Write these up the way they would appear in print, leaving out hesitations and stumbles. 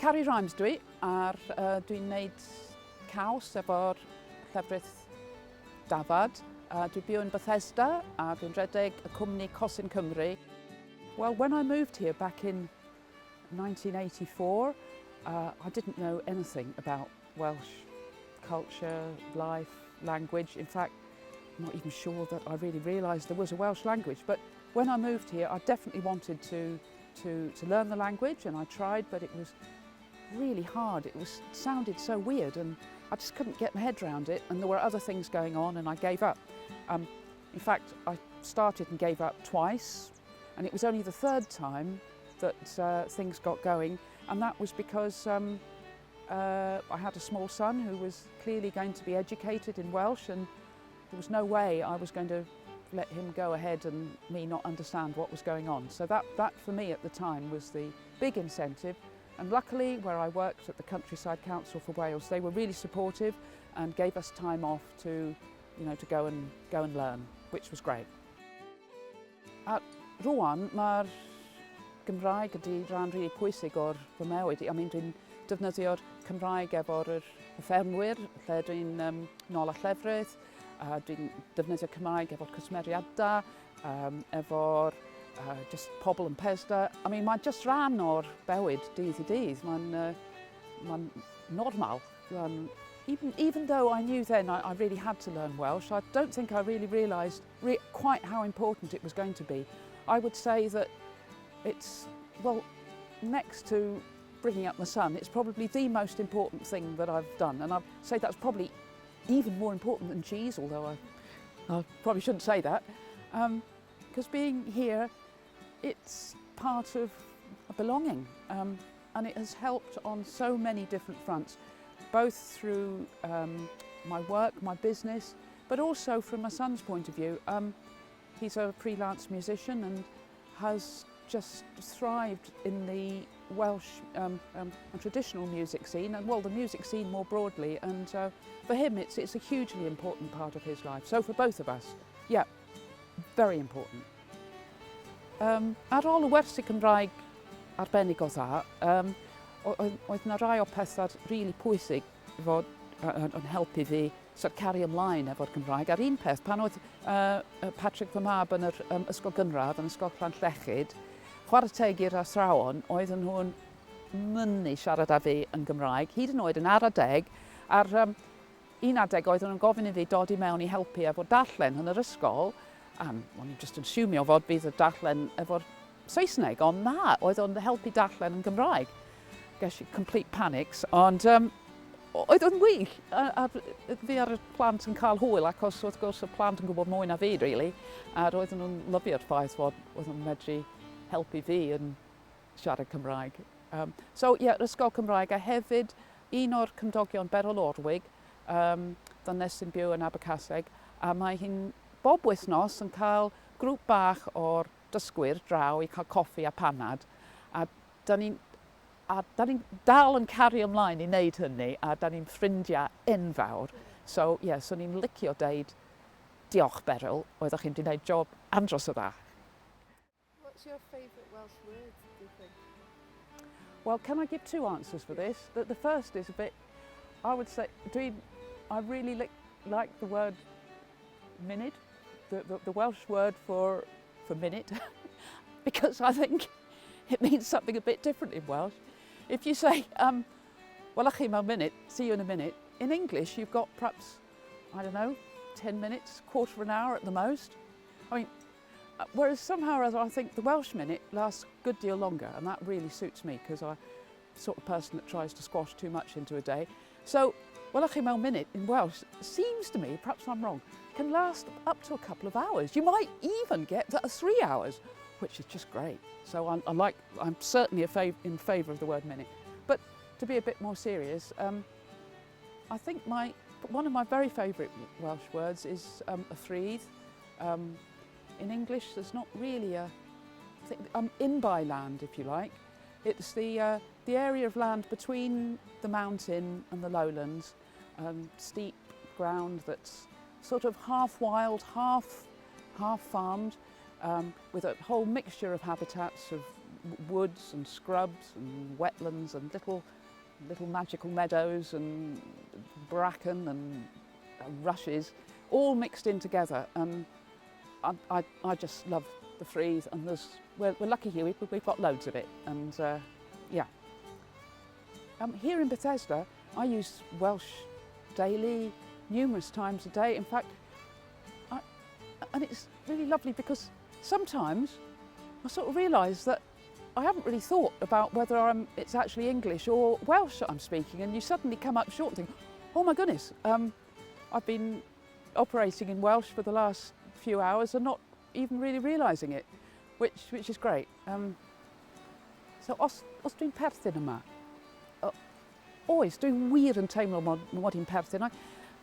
Carrie Rhymes dwi, a'r dwi'n neud caws efo'r llefrith dafad. Dwi'n byw yn Bethesda a dwi'n rhedeg y cwmni Cosyn Cymru. Well, when I moved here back in 1984, I didn't know anything about Welsh culture, life, language. In fact, I'm not even sure that I really realised there was a Welsh language. But when I moved here, I definitely wanted to learn the language, and I tried, but it was really hard. It sounded so weird, and I just couldn't get my head around it, and there were other things going on, and I gave up. In fact, I started and gave up twice, and it was only the third time that things got going, and that was because I had a small son who was clearly going to be educated in Welsh, and there was no way I was going to let him go ahead and me not understand what was going on. So that for me at the time was the big incentive. And luckily, where I worked at the Countryside Council for Wales, they were really supportive and gave us time off to go and learn, which was great. A rwan, mae'r Gymraeg ydy rhan rili pwysig o'r fy mywyd. I mean, dwi'n defnyddio'r Cymraeg efo'r y ffermwyr, lle dwi'n nôl a llefrith, a dwi'n defnyddio Cymraeg efo'r cwsmeriadau, efo'r just pobl yn Pesda. I mean, mae'n just rhan o'r bywyd dydd i dydd. Mae'n normal. Even though I knew then I really had to learn Welsh, I don't think I really realised quite how important it was going to be. I would say that it's, well, next to bringing up my son, it's probably the most important thing that I've done. And I'd say that's probably even more important than cheese, although I probably shouldn't say that. Because being here, it's part of a belonging. And it has helped on so many different fronts, both through my work, my business, but also from my son's point of view. He's a freelance musician and has just thrived in the Welsh and traditional music scene, and, well, the music scene more broadly. And for him, it's a hugely important part of his life. So for both of us, yeah, very important. Ar ôl y wersi Cymraeg arbennig o dda, oedd yna rai o pethau rili really pwysig fod yn helpu fi sort of cario ymlaen efo'r Cymraeg. A'r un peth, pan oedd Patrick fy mab yn yr ysgol gynradd, yn ysgol Llanllechid, chwarae teg i'r athrawon, oedden nhw'n mynnu siarad â fi yn Gymraeg, hyd yn oed yn ara deg, a'r un adeg oedden nhw'n gofyn i fi dod i mewn i helpu efo darllen yn yr ysgol, a o'n i'n just yn siwmio fod bydd y darllen efo'r Saesneg, ond na, oedd o'n helpu darllen yn Gymraeg. Ges i complete panics, ond oedd o'n wych. A fi a'r plant yn cael hwyl, achos wrth gwrs y plant yn gwybod mwy na fi, really. A roedden nhw'n lyfio'r ffaith fod oedden nhw'n medru helpu fi yn siarad Cymraeg. So, ie, yeah, ysgol Cymraeg, a hefyd un o'r cymdogion, Beryl Orwig, ddynes sy'n byw yn Abercaseg, a mae hi'n bob wythnos yn cael grŵp bach o'r dysgwyr draw i cael coffi a panad, a da ni'n dal yn cario ymlaen i wneud hynny, a da ni'n ffrindiau enfawr. So, ie, yeah, so ni'n licio deud, "Diolch, Beryl, oeddech chi'n wedi gwneud job andros o dda." What's your favourite Welsh word, do you think? Well, can I give two answers for this? The first is a bit, I would say, I really like the word munud, the Welsh word for minute, because I think it means something a bit different in Welsh. If you say, "Wela i chi mewn munud," "see you in a minute," in English you've got perhaps, I don't know, 10 minutes, quarter of an hour at the most. I mean, whereas somehow or other I think the Welsh minute lasts a good deal longer, and that really suits me because I'm the sort of person that tries to squash too much into a day. So, "Wela i chi mewn munud" in Welsh seems to me, perhaps I'm wrong, can last up to a couple of hours. You might even get to 3 hours, which is just great. So I'm certainly in favour of the word minute. But to be a bit more serious, I think one of my very favourite Welsh words is y ffridd. In English, there's not really a inby land, if you like. It's the area of land between the mountain and the lowlands, steep ground that's sort of half wild, half farmed, with a whole mixture of habitats of woods and scrubs and wetlands and little Little magical meadows and bracken and rushes, all mixed in together. And I just love the Ffridd, and we're lucky here, we've got loads of it. And yeah. Here in Bethesda, I use Welsh daily, numerous times a day. In fact, and it's really lovely because sometimes I sort of realise that I haven't really thought about whether it's actually English or Welsh that I'm speaking, and you suddenly come up short and think, oh my goodness, I've been operating in Welsh for the last few hours and not even really realising it, which is great. So os dwi'n perthyn yma, oes, dwi'n wir yn teimlo mod i'n perthyn.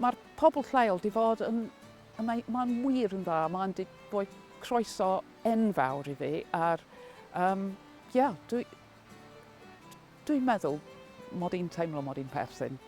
Mae'r pobl lleol di fod yn, mae'n wir yn dda, mae'n di rhoi croeso enfawr i fi, a'r, yeah, dwi'n meddwl mod i'n teimlo mod i'n perthyn.